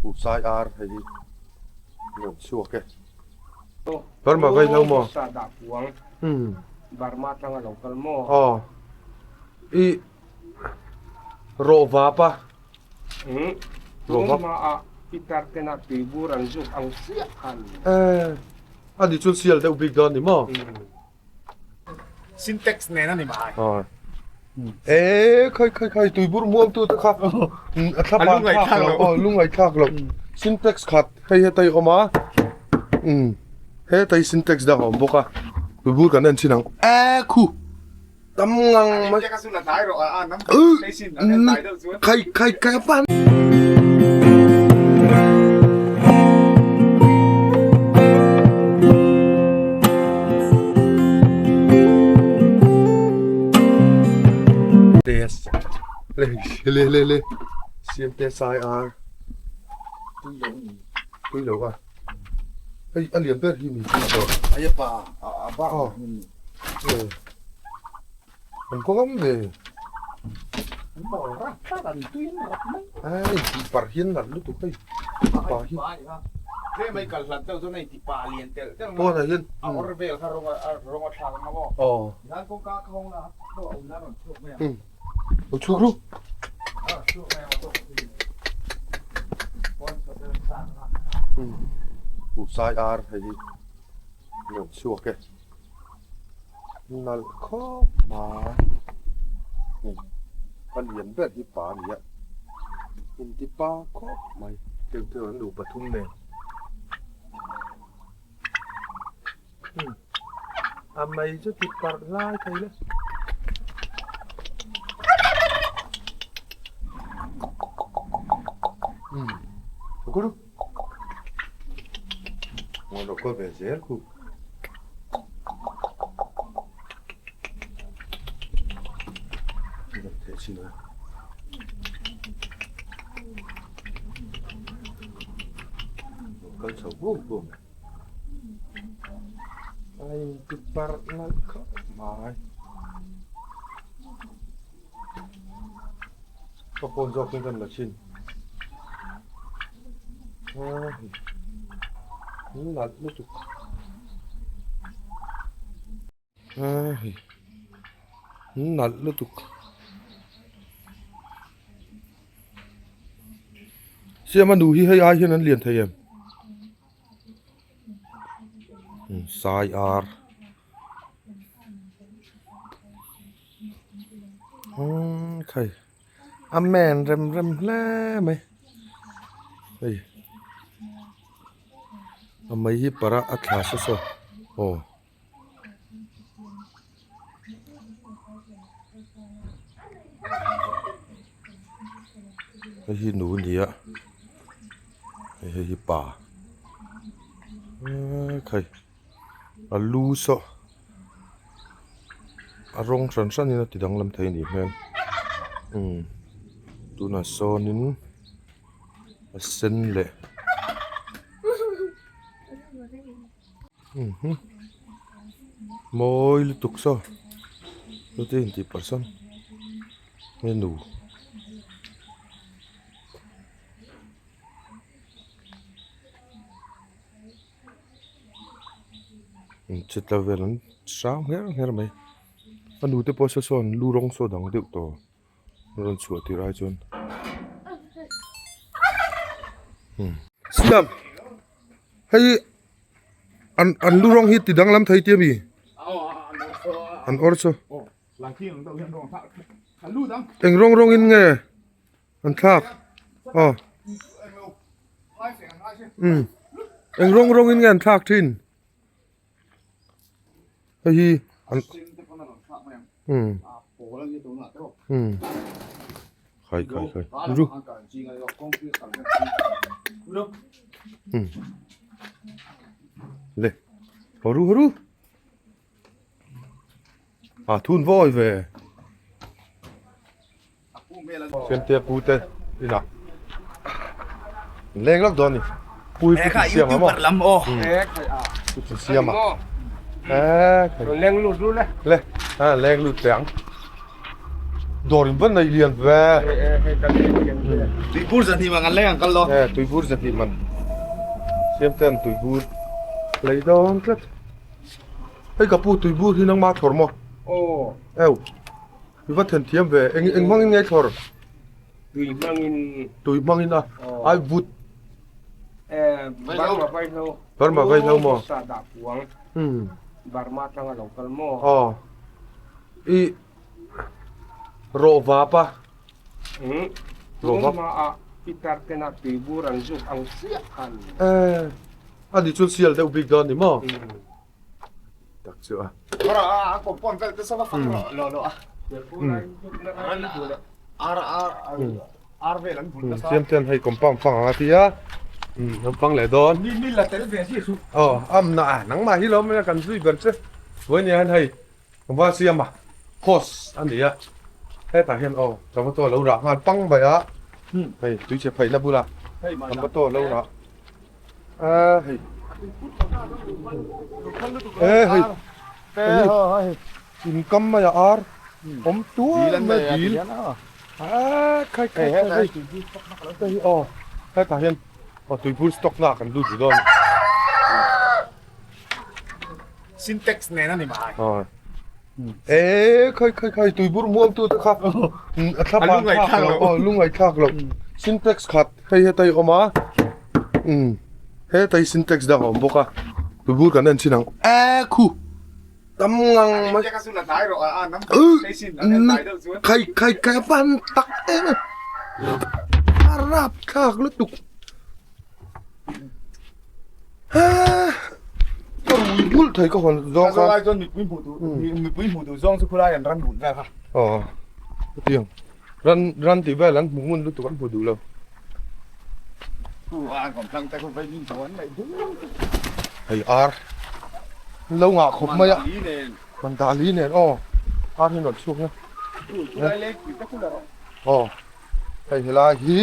Buhsai ar hei hi rawn chhuak e. Burma vai lo maw? Burma tanga lo kal maw? Aw. I rawh vap a. Rawh vap. Burma ah pitar tena tuibur an zuk ang chiah kha a ni. Eh, a ni chuan sial deuh bik dawn ni maw? Syntax nen a ni mai. Aw. Eh, khai khai khai tuibur muang tu te kha a thla pan thlak lo. Aw, lungai thlak lo. Syntax khat hei hetai awm a. Hetai syntax dang a awm bawk a. Tuibur kan en chin ang. Eh khu. Tam ngang mai. Khai khai khai pan. Des. Le le le le. Siam te sai ar. Tui lo a. Hei a lian ber hi mi tui lo. Ai pa a ba. An kawng am ve. An bawr rap rap an tui an rap mai. Ai ti par hian nalh lutuk hei. Pa hi. Tle mai kal hlat deuh chuan hei ti pa lian telh telh Pawn ah hian. A awr vel kha rawng a rawng a thlak ang a maw. Aw. Tihian kawngka ka hawng la a awm nan rawn chhuak mai ang. Lo chhuak ru. A rawn chhuak mai ang a tawk hi. Pawn chhuah te rawn sang a. Buhsai ar hei hi rawn chhuak e. Nalh khawp mai. A lian ber hi pa a ni a, inti pa khawp mai. Teu teu an nupa thum nen. A mai chu ti parh lai thei le. Guru. Ngon lo ko ve zel khu. Thế chi nữa. Kal chho bum bum. Ai ti par nalh khawp mai. Ka phone zawk hian kan la chhin. Nalh lutuk. Nalh lutuk. Siama nu hi hei ai hian an lian thei em? Sai ar. Khai a men rem rem hle mai hei a mei hi para a thla saw saw aw. Hei hi nu a ni a hei hi pa khai a lu saw. A rawng hran hran in a ti danglam thei a nih hmel umm tunah sawn in a sen leh umm mawi lutuk saw chute intih palh sawn henu. Chutah vel an hrang ngher ngher mai a nu te pawh saw sawn lu rawng saw dang deuh tawh a rawn chhuah tir ai chuan siam hei an an lu rawng hi ti danglam thei tia mi an awr chu eng rawng rawng in nge. An thlak aw umm eng rawng rawng in nge an thlak thin hei hi an umm umm khai khai khai ru umm le haw ru haw ru a thun vawi ve. Siamtea pu te inah leng lak dawn a ni pu hi pu Siama maw pu Siama leng lut lut le le a leng lut teh ang. Dawr in va nei lian ve. Tuibur zahnih man kan leng ang kal lo. E tuibur zahnih man. Siam ten tuibur lei dawn tlat. Hei ka pu tuibur hi nangma thlawr maw? Aw. Eu. I va then thiam ve. Eng eng hmangin nge thlawr? Tui hmangin. Tui hmangin a. Ai vut. E Burma vaihlo. Burma vaihlo maw? Sa dah puang. Burma tanga lo kal maw? Aw. I Rawh vap a. Rawh vap. Tunhma a pitar tena tuibur an zuk ang chiah kha a ni. Eh, a ni chuan sial deuh bik dawn ni maw? Tak chu a. Rawh a a compound vel te sava fak rawh lo lo a. Ar ar ar vel an bul nasa. Siam ten hei compound fang ang a ti a. An fang leh dawn. Ni ni la tel ve si su. Aw, am na a nangmah hi lo mai a kan zui ber che. Vawiin hian hei Va siam a, hose a ni a, hetah hian aw tomato a lo rah nghal pang mai a, hei tuichhe phaihna bulah tomato a lo rah a hei e hei hei in kam mai a ar awm tual mai dil a khai khai khai hei aw hetah hian aw tuibur stock na kan lut dawn. Syntax nen a ni mai. E khai khai khai tuibur muang tu te kha a thla pan thlak lo aw lungai thlak lo syntax khat hei hetai awm a hetai syntax dang a awm bawk a tuibur kan en chin ang e khu tam ngang mai khai khai khai a pan tak em a rap thlak lutuk. Ka rui bulh thei ka hawn zawng kha. Lai chuan mipui hmuh duh mipui hmuh duh zawng chu khulai an ran hmuh vel kha. Aw hetiang ran ran tih vel an hmu ngun lutuk an hmu duh lo. Khu a kawm tlang te khu vei min tho an neih duh. Hei ar lo ngah khawp mai a. Mandali nen aw ar hi rawn chhuak na. Khulai leng pui te khu la rawh. Aw hei helai hi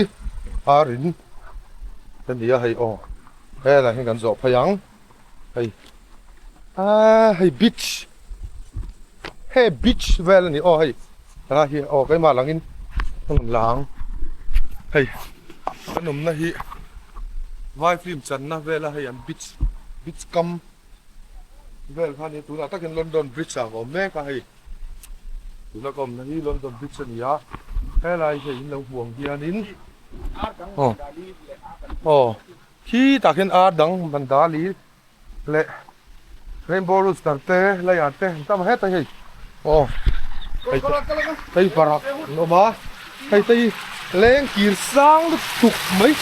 ar in. Ka ni a hei aw helai hian kan zawh phei ang hei aaa hei beach he beach vel a ni aw hei helai hi aw keimah langin ka rawn la ang hei kan awmna hi vai film channa vela hei an beach beach kam vel kha a ni tunah takin London bridge ah ka awm mek a hei. Tuna ka awmna hi London Bridge a ni a, helai hi in lo hmu ang hianin aw aw khi tah khian ar dang Mandali leh Rainbow Rooster te Lion te an tam a heta hei aw hei te hei parak an awm a hei te hi leng kir sang lutuk mai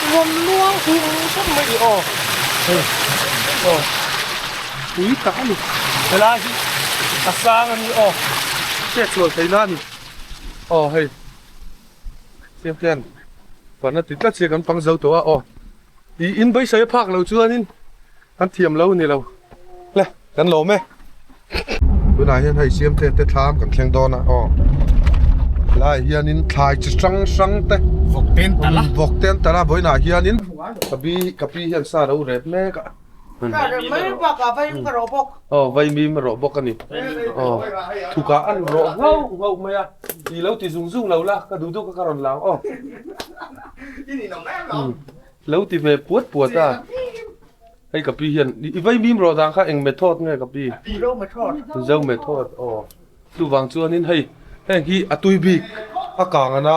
nuam luang hum hum mai aw hei aw pui tak a ni helai hi a sang a ni aw hriat chhuah theih na a ni aw hei siam hian pan a ti tlat sia kan pang zo tawh a aw ih in beisei a phak lo chuanin kan thiam lo ni lo le kan lawm e. Tunah hian hei siam te te thlam kan thleng dawn a aw helaiah hianin thlai chi hrang hrang te vawk te an talh a vawk te an talh a vawiinah hianin ka pi ka pi hian sa ro rep mek a aw vaimim a rawh bawk a ni aw thukah a rawh nghauh nghauh mai a ti lo ti zung zung lo la ka duh duh kha ka rawn la ang aw lo ti ve puat puat a. Hei ka pi hian i vaimim rawh dan kha eng method nge ka pi? Zo method. Zo method aw. Chuvang chuanin hei heng hi a tui bik a kang ana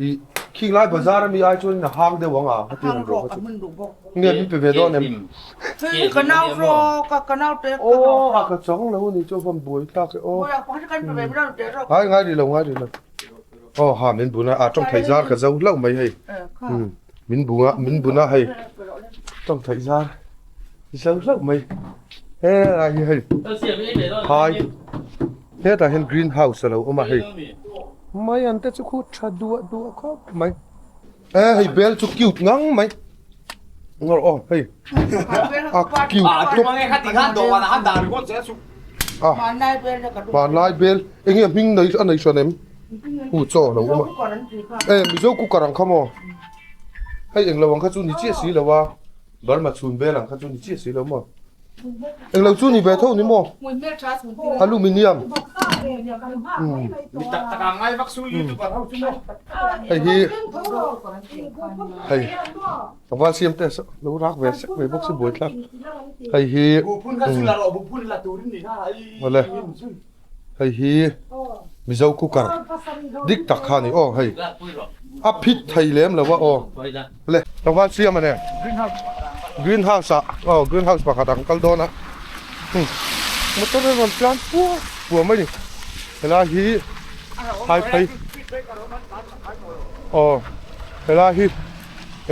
i khing lai bazar ami ai chuanin a hang deuh ang a heti ang rawh kha chu. Nge min pe ve dawn em? Hei ka nau rawh ka ka nau te ka aw a ka chang lo ni chu van buai thlak e aw. Ngai ngai rih lo ngai rih lo. Aw ha min bun a a tawng thei zar ka zo hlauh mai hei. Min bung a min bun a hei tawng theih zar zo hlauh mai helai hi hei phai hetah hian green house a lo awm a hei mai an te chu khu tha duah duah khawp mai e hei bel chu cute ngang mai ngawr aw hei a cute tawp a hmanlai bel enge hming nei a nei hran em. Hu chaw a lo awm a e mizo cooker ang kha maw hei englo ang kha chu ni chiah si lo a Burma chhun vel ang kha chu ni chiah si lo maw englo chu ni ve tho ni maw aluminium. Hei hi hei tlangval siam te lo rak ve sek mai bawk si buai thlak hei hi awle hei hi mizo cooker dik tak kha a ni aw hei a phit thei lem lo a aw le tlangval siam a ni green house ah aw green house pakhat ah kan kal dawn a motor a rawn tlan puar puar mai a ni helai hi phai phei aw helai hi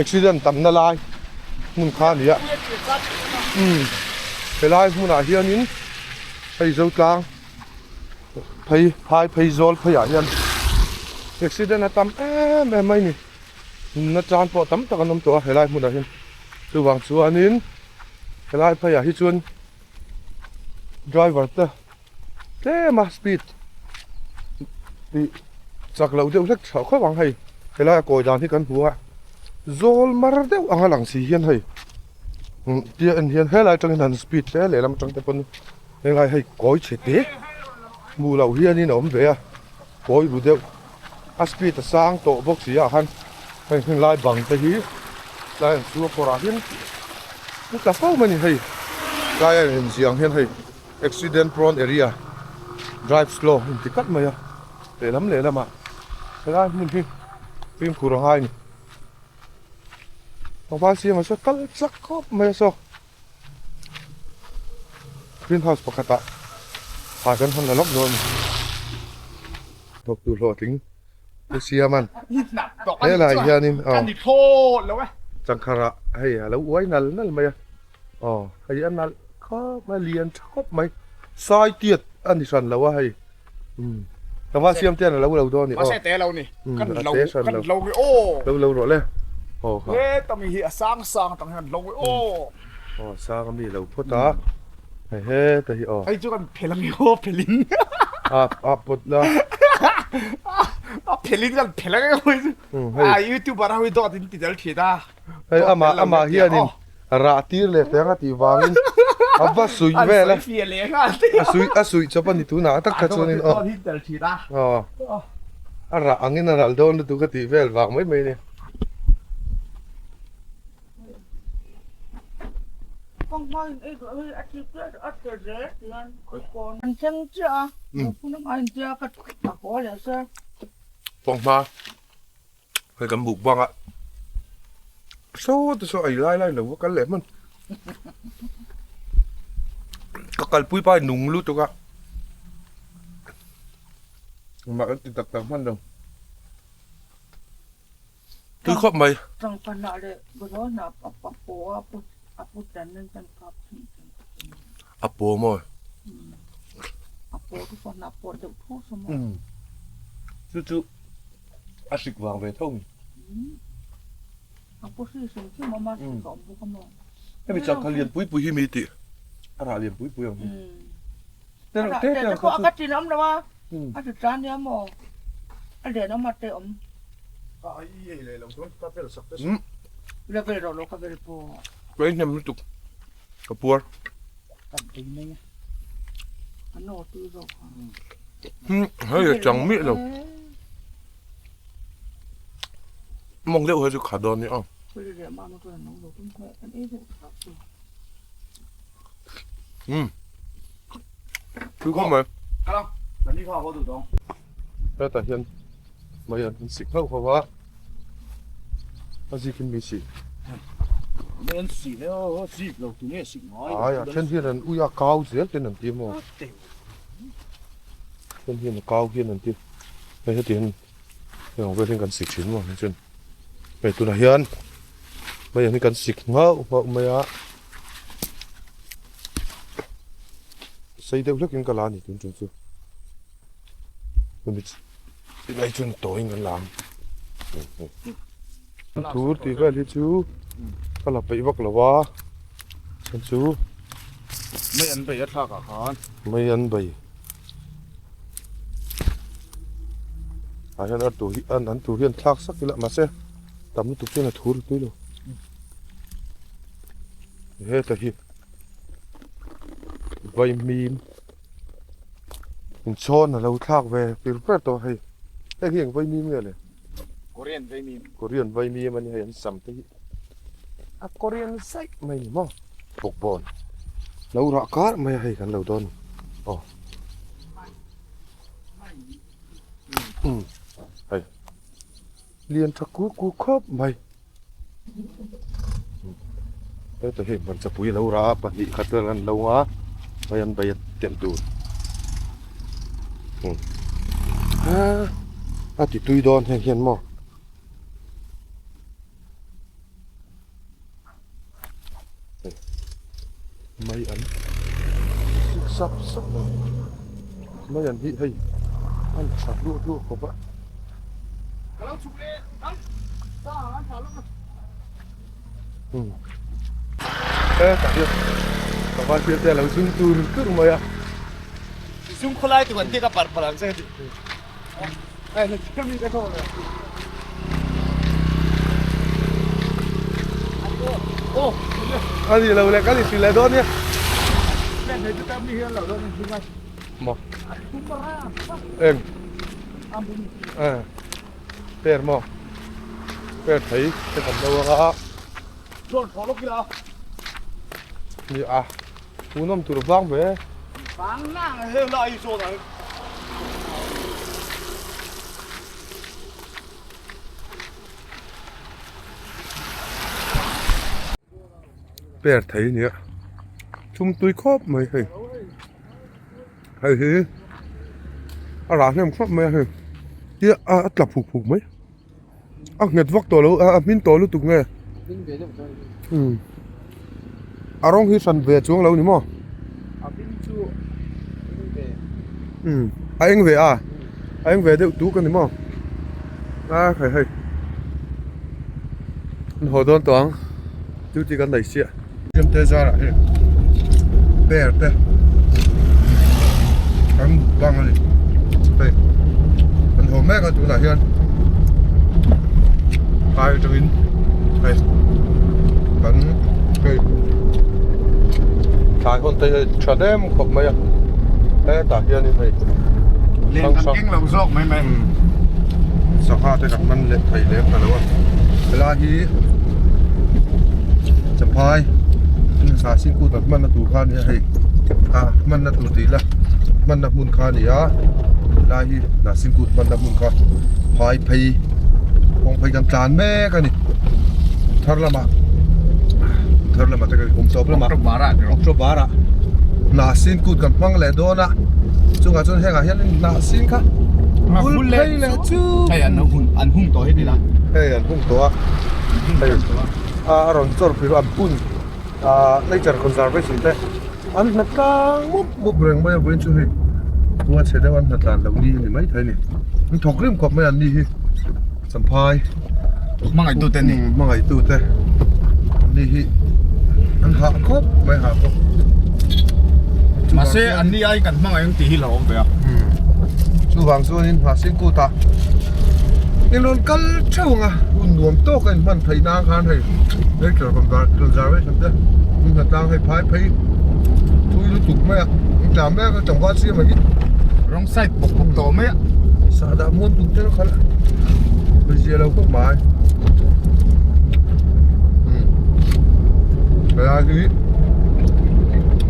accident tamna lai hmun kha a ni a umm helai hmunah hianin hei Zotlang phei phai phei zawl pheiah hian accident a tam em em mai a ni nunna tan pawh tam tak an awm tawh a helai hmunah hian chuvang chuanin helai pheiah hi chuan driver te tlem a speed tih chak loh deuh hlek tha khawp ang hei helai a kawi dan hi kan hmu a zawl mar deuh ang a lang si hian hei tia en hian helai atangin han speed hle lehlam atang te pawn helai hei kawi chhe te hmuh loh hianin a awm ve a kawi ru deuh a speed a sang tawh bawk si ah khan hei heng lai bang te hi tlai an chu a kawrah hian a tla fo mai a ni hei tlai a inziah ang hian hei. Accident prone area drive slow inti tlat mai a lehlam lehlam ah helai hmun hi fimkhur a ngai a ni tlangval siamah sawn kal chak khawp mai a saw green house pakhat ah thai kan hawn la lawk dawn a ni thawktu hlawhtling pu siaman helai hianin aw changkhar ah hei a lo uai nal nal mai a. Aw hei a nalh khawp mai lian tha khawp mai sai tiat a ni hran lo a hei umm tlangval siam te an lo lo dawn a ni aw Mahse te lo ni umm kan a lo te hran kan lo lo hi aw lo lo rawh le aw kha he tami hi a sang sang tang hian lo hi aw aw sang a mi lo phawt a hei he te hi aw hei chu kan phel ang i aw phelin a a pawt la a phelin kan phel ang i aw umm hei a youtuber ho hi dawt in ti tel thin a Hei amah amah hianin rah tir leh teng a tih vangin a va suih vel a, a suih a suih chawp a ni tunah tak kha chuanin aw aw a rah angin a ral dawn lutuk a tih vel vang mai mai a ni. Fanghma. Hei kan buk bang a saw te saw ei lai lai lo va kal leh hman ka kalpui pa nung lutuk a engmah kan ti tak tak hman lo tui khawp mai. A paw maw? Chu chu a hrik vang ve tho ni. Hemi changkha lian pui pui hi mi tih a rah lian pui pui ang hi. Te reuh te te ang kha chu. Ka inhnem lutuk ka puar. Hei a chang miah lo. Mawng deuh hi chu kha dawn nia. Tui khawp mai. Hetah hian mai an sik nghauh nghauh a. A zik in mi sih. Ai a then hian an ui a kau zel ten an ti maw. Then hian a kau hian an ti. Hei heti hian hei ang vel hian kan sik thin maw ni chuan. Hei tunah hian mai ang hi kan sik nghauh nghauh mai a. Sei deuh hlekin ka la a ni tun tum chu. Tilai chuan tawiin kan la ang. Thur tih vel hi chu ka la peih vak lo a, chhan chu Mei an bei a thlak ah khan. Mei an bei. Ah hian a tur hi an tur hian thlak sak ila mahse tam lutuk chuan a thur tui lo. Heta hi vaimim. Inchhawn a lo thlak ve pir per tawh hei. Heng hi eng vaimim nge le? Korean vaimim. Korean vaimim a ni hei an sam te hi a Korean zaih mai ni maw? Bawkbawn lo rah kar mai a hei kan lo dawn aw. Umm hei lian tha kur kur khawp mai. Heta hei hmarchapui a lo rah a pahnih khat vel an lo nga hei an bei a telh tur a ti tui dawn heng hian maw. Mai an sik sap sap mai mai an hi hei an tha hluah hluah khawp a. Hetah hian papa thil te a lo zum tur tur mai a. Zum khawlai tur an tih ka parh palh ang che ka ti. A ni lo le ka ni hrilh leh dawn nia. Maw eng per maw per thei te kan lo ang a ni a hmuhnawm tur vang ve. Per thei a nia chum tui khawp mai hei hei hi a rah hnem khawp mai a hei tia a tla phuk phuk mai a nghet vak tawh lo a a hmin tawh lutuk nge umm a rawng hi hran ve chuang lo ni maw umm a eng ve a a eng ve deuh tuk a ni maw a hei hei an haw dawn tawh ang duty kan nei chiah. Siamte zarah hei per te kan bang a ni hei kan haw mek a tunah hian phai atangin hei kan hei thlai hawn te hi tha dem khawp mai a hetah hianin hei Len kan keng lo zawk mai mai. Sangha te kan man leh thei lem ta lo a helai hi Champhai sa sin kut an hmanna tur kha a ni a hei a hmanna tur tih ila hmanna hmun kha a ni a helai hi hnahsin kut hmanna hmun kha phai phei kawng phei kan tlan mek a ni thar lamah thar lamah te kan kum tawp lamah October ah hnahsin kut kan hmang leh dawn a chungah chuan hengah hian hnahsin kha bul phei leh chu hei an hun an hung tawh hi tila hei an hung tawh a hei a rawn chawr pui a bun a nature conservation te an hna tlang mup mup reng mai a vawiin chu hei khua chhe deuh an hna tlan loh ni a ni maithei a ni an thawk rim khawp mai an ni hi Champhai hmangaihtu te ni hmangaihtu te an ni hi an hah khawp mai hah khawp mahse an ni ai kan hmangaih ang tih hi lo awm ve a chuvang chuanin hnahsin kutah in rawn kal theuh ang a hun nuam tawk a inhman theih nan khan hei nature conservation te in hnatlang hei phai phei thui lutuk mai a in tla mek a tlangval siam ang hi wrong side bawk bawk tawh mai a sahdah muan tum te kha zia lo khawp mai helai hi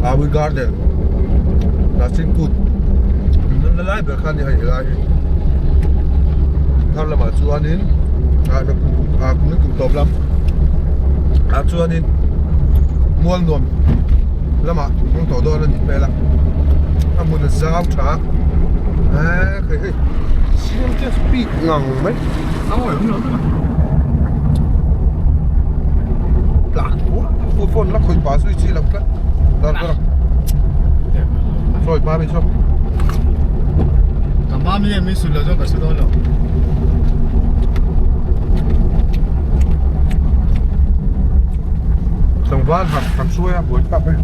Awi garden Hnahsin kut in la lai ber kha a ni hei helai hi thar lamah chuanin ah kum kum tawp lam ah chuanin mual nuam lamah hmang tawh dawn a nih hmel a a hmun a zau tha a hei hei siam te speed ngang mai tlan pua phone la khawih pah zui chi lo tlat dar dar sawi pa mi saw ka mami hian min sul lo chuan ka hre dawn lo tlangval han kan hruai a buai tak hei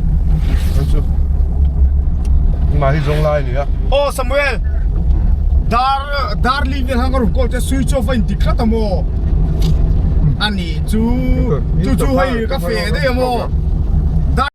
an chu mah hi zawng lai a ni a aw Samuel dar dar li vel khan ka rawn call che switch off a inti tlat a maw a nih chu chu chu hei ka feh daih a maw.